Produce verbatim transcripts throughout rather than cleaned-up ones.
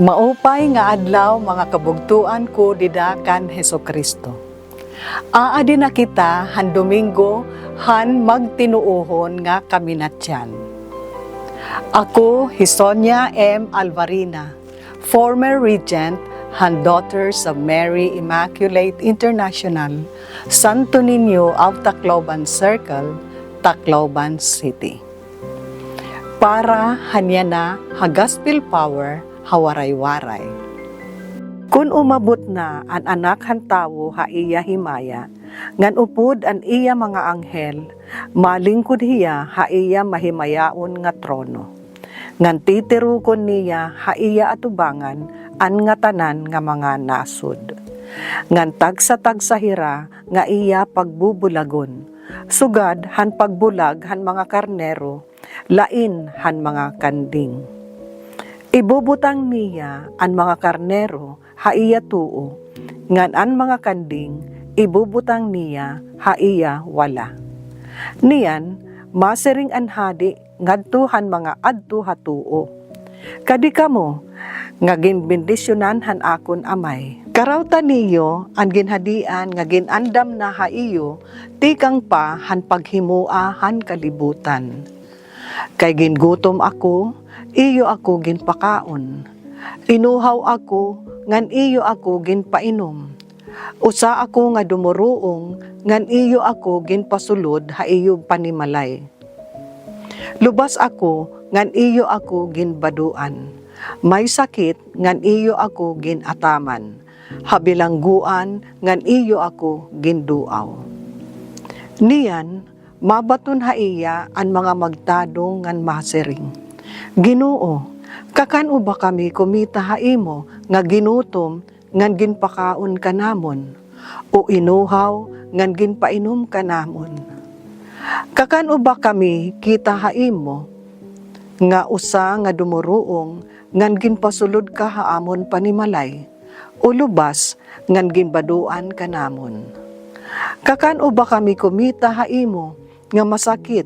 Maupay nga adlaw, mga kabugtoan ko dida kan Jesu-Cristo. Aadi na kita han Domingo han magtinuohon nga kaminatyan. Ako hi Sonia M. Alvarina, former regent han Daughters of Mary Immaculate International, Santo Niño of Tacloban Circle, Tacloban City. Para han yana ha Gospel Power ha Waray-Waray. Kon umabot na an Anak han Tawo ha iya himaya, ngan upod an iya mga anghel, malingkod hiya ha iya mahimayaon nga trono. Ngan titirukon niya ha iya atubangan an ngatanan nga mga nasod. Ngan tagsa-tagsa hira nga iya pagbubulagon, sugad han pagbulag han mga karnero, lain han mga kanding. Ibubutang niya an mga karnero ha iya tuo, ngan an mga kanding ibubutang niya ha iya wala. Niyan, masiring an hadi ngadto han mga adto ha tuo, "Kadi kamo nga ginbendisyonan han akon Amay. Karawta niyo an ginhadian nga gin-andam na ha iyo tikang pa han paghimoa han kalibutan. Kay gingutom ako, iyo ako ginpakaon. Inuhaw ako, ngan iyo ako ginpainom. Usa ako nga dumoroong, ngan iyo ako ginpasulod ha iyo panimalay. Lubas ako, ngan iyo ako ginbaduan. May sakit, ngan iyo ako gin-ataman. Ha bilangguan, ngan iyo ako ginduaw." Niyan, mabaton ha iya an mga magtadong ngan masiring, "Ginoo, kakan-o ba kami kumita ha imo nga ginutom ngan ginpakaon ka namon, o inuhaw ngan ginpainom ka namon? Kakan-o ba kami kita ha imo nga usa nga dumoroong ngan ginpasulod ka ha amon panimalay, o lubas ngan ginbaduan ka namon? Kakan-o ba kami kumita ha imo nga masakit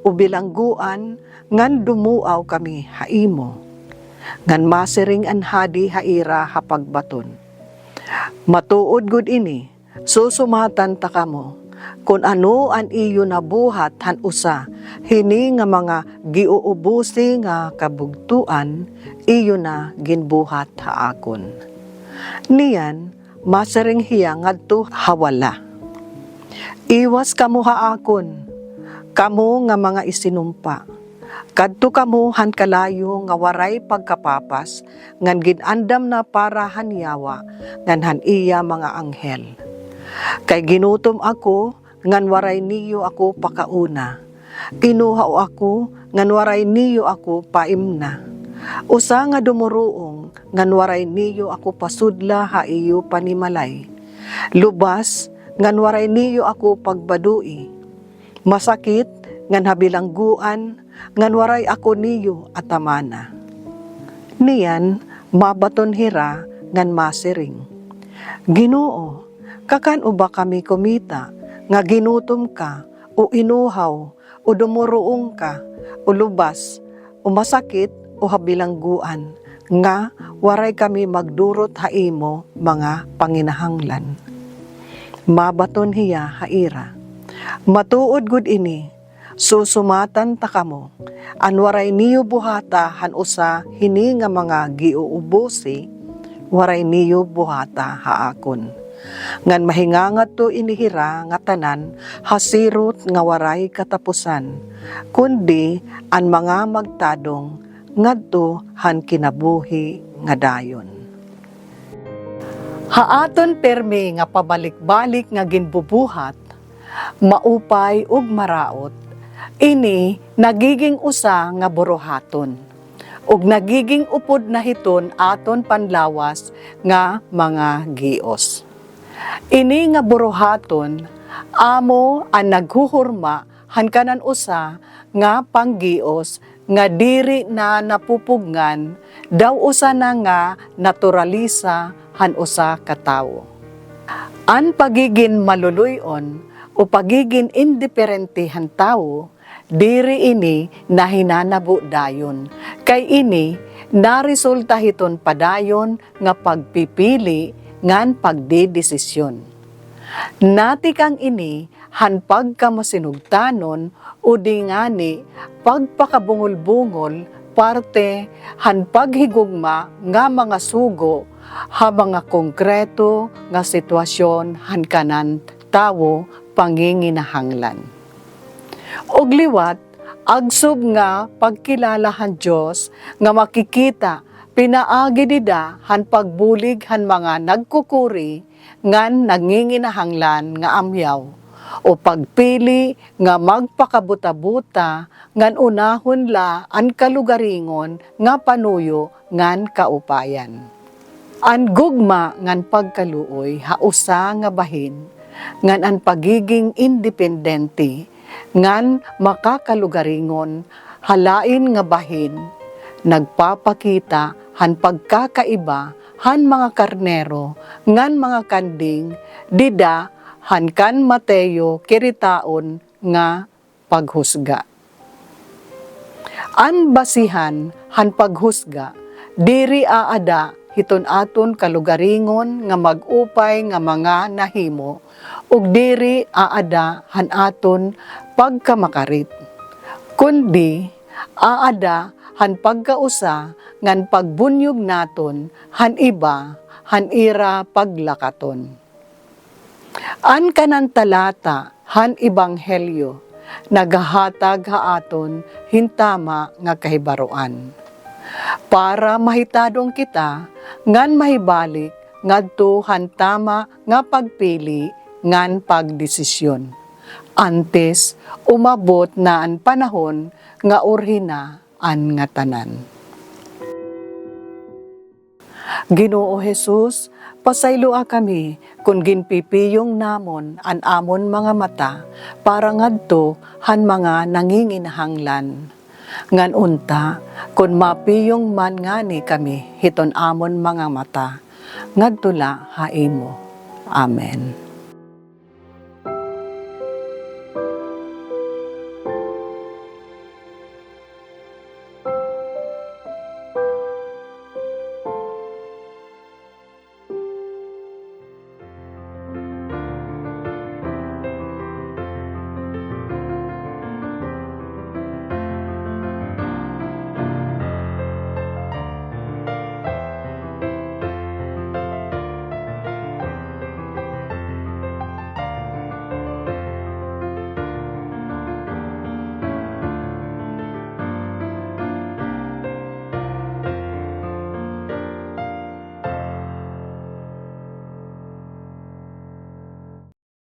o bilangguan ngan dumuaw kami ha imo?" Ngan masiring an hadi ha ira ha pagbaton, "Matuod gud ini, susumatan ta kamo, kon ano an iyo nabuhat han usa hini nga mga giuubosi nga kabugtoan, iyo na ginbuhat ha akon." Niyan, masiring hiya ngadto ha wala, "Iwas kamo ha akon, kamo nga mga isinumpa. Kadto kamo han kalayo nga waray pagkapapas, ngan gin-andam na para han yawa ngan han iya mga anghel. Kay ginutom ako, ngan waray niyo ako pakaona. Inuhaw ako, ngan waray niyo ako paimna. Usa nga dumoroong, ngan waray niyo ako pasudla ha iyo panimalay. Lubas, ngan waray niyo ako pagbadoi. Masakit, ngan ha bilangguan, ngan waray ako niyo atamana." Niyan, mabaton hira ngan masiring, "Ginoo, kakan-o ba kami kumita nga ginutom ka, o inuhaw, o dumoroong ka, o lubas, o masakit, o ha bilangguan, nga waray kami magdurot ha imo mga panginahanglan?" Mabaton hiya ha ira, "Matuod gud ini, susumatan ta kamo, an waray niyo buhata han usa hini nga mga giuubosi, waray niyo buhata ha akon. Ngan mahingangadto ini hira ngatanan ha sirot nga waray katapusan, kundi an mga magtadong ngadto han kinabuhi nga dayon." Ha aton pirmi nga pabalik-balik nga ginbubuhat, maupay ug maraot, ini nagiging usa nga buruhaton, ug nagiging upod na hiton aton panlawas nga mga gios. Ini nga buruhaton amo an naghuhurma han kanan usa nga panggios nga diri na napupugngan, daw usa na nga naturalisa han usa ka tawo. An pagigin maluloy-on o pagigin indiperente han tawo, diri ini nahinanabo dayon, kay ini naresulta hiton padayon nga pagpipili ngan pagdedesisyon. Natikang ini han pagkamasinugtanon o di ngani pagpakabungol-bungol parte han paghigugma nga mga sugo ha mga konkreto nga sitwasyon han kanan tawo panginginahanglan. Ug liwat, agsob nga pagkilala han Dios nga makikita pinaagi dida han pagbulig han mga nagkukuri ngan nanginginahanglan nga amyaw, o pagpili nga magpakabuta-buta ngan unahon la an kalugaringon nga panuyo ngan kaupayan. An gugma ngan pagkaluoy ha usa nga bahin, ngan an pagiging independente ngan makakalugaringon ha lain nga bahin, nagpapakita han pagkakaiba han mga karnero ngan mga kanding dida han kan Mateo kiritaon nga paghusga. An basihan han paghusga diri aada hiton aton kalugaringon nga mag-upay nga mga nahimo, ug diri aada han aton pagkamakarit, kundi aada han pagkausa ngan pagbunyog naton han iba han ira paglakaton. An kanan talata han ebanghelyo nagahatag ha aton hin tama nga kahibaroan para mahitadong kita ngan mahibalik ngadto han tama nga pagpili ngan pagdesisyon, antes umabot na an panahon nga urhi na an ngatanan. Ginoo Jesus, pasayloa kami kon ginpipiyong namon an amon mga mata para ngadto han mga nanginginahanglan. Ngan unta, kon mapiyong man ngani kami hiton amon mga mata, ngadto la ha imo. Amen.